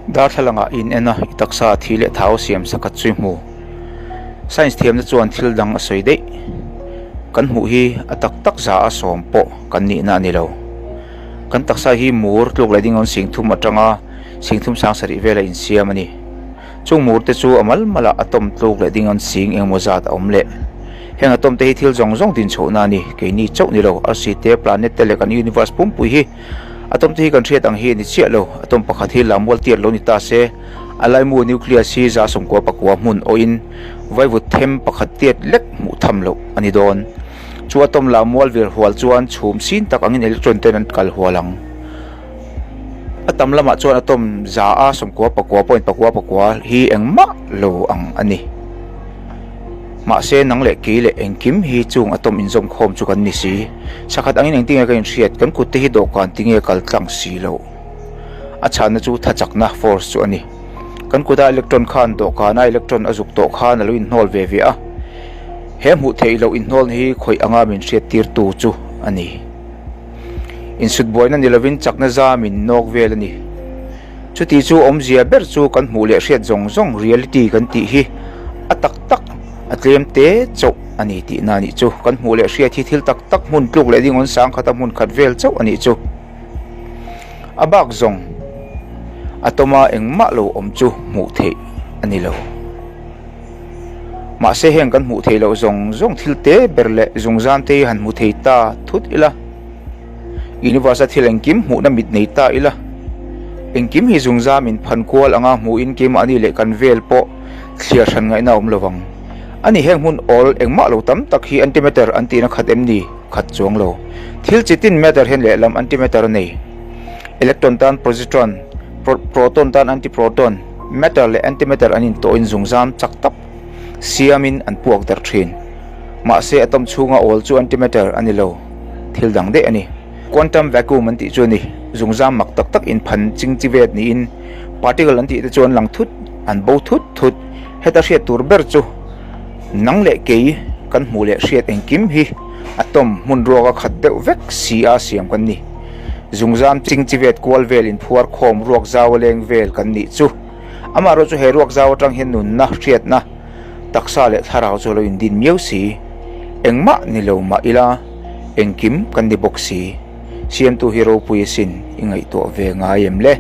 Darthlalangah i in en a, i taksa a thi leh thau siam sakhat chu i hmu. Science thiamna chuan thil dang a sawi daih. Kan hmuh hi a tak tak za a sawm pawh kan nihna a ni lo. Kan taksa hi mur tluk leh ding awn singthum atanga singthum sang sarih vela insiam a ni. Chung mur te chu a mal malah atom tluk leh ding awn sing engemaw zat a awm leh. Heng atom te hi thil zawng zawng din chhohna a ni. Keini chauh ni lo, arsi te, planet te leh kan universe pumpui hi atom te hi kan hriat ang hi a ni chiah lo. Atom pakhat hi lammual tiat lo ni ta se, a laimu nucleus hi 19 pakua hmun awhin vaivut them pakhat tiat lek hmuh tham loh a ni dawn. Chu atom lammual vir hual chuan chhum sin tak angin electron ten an kal hual ang. A tam lamah chuan atom za a 90 pakua point pakua pakua hi engmah lo ang a ni. Mahse nang leh kei leh engkim hi chung atom inzawm khawm chu kan ni si. Sakhat angin engtinge ka inhriat, kan kut te hi dawhkan tinge kal tlang si loh. A chhanna chu thachakna, force, chu a ni. Kan kuta electron khan dawhkana electron a zuk tawh khan a lo inhnawl ve ve a. He hmuh theih loh inhnawlna hi khawih anga min hriattirtu chu a ni. Insut buaina ni lovin chakna zam in nawk vel a ni. Chuti chu awmzia ber chu kan hmuh leh hriat zawng zawng reality kan tih hi a tak tak a tlem te chauh a ni tihna a nih chu. Kan hmuh leh hriat hi thil tak tak hmun tluk leh ding awn sang khata hmun khat vel chauh a nih chu. A bak zawng a tawma engmah lo awm chu hmuh theih a ni lo. Mahse heng kan hmuh theih loh zawng zawng thil te ber leh zungzam te hi han hmu thei ta thut ila, universe a thil engkim hmuhna mit nei ta ila, engkim hi zungzam in phan kual anga hmuhin keimahni leh kan vel pawh thliar hran ngaihna a awm lo vang. Ani heng hmun awl engmah lo tam tak hi antimatter an tihna khat em ni? Khat chuang lo. Thil chi tin matter hian lehlam antimatter a nei. Electron tan positron, proton tan antiproton, Matter leh antimatter an intawhin zungzam chak tak siamin an puak darh thin. Mahse atom chhunga awl chu antimatter a ni lo, thil dang daih a ni. Quantum vacuum an tih chu a ni. Zungzam mak tak tak inphan ching chi vet niin particle an tih te chu an lang thut, an bo thut thut. Heta hriat tur ber chu nang leh kei kan hmuh leh hriat engkim hi atom hmun ruaka khat deuh vek si a siam kan ni. Zungzam ching chi vet kual vel inphuar khawm ruak zau a leng vel kan nih chu. Amaherawh chu he ruak zau atang hian nunna, hriatna, taksa leh thlarau chu a lo indin miau si. Engmah ni lo mah ila engkim kan ni bawk si. Siamtu hi ropui asin i ngaihtuah ve ngai em le?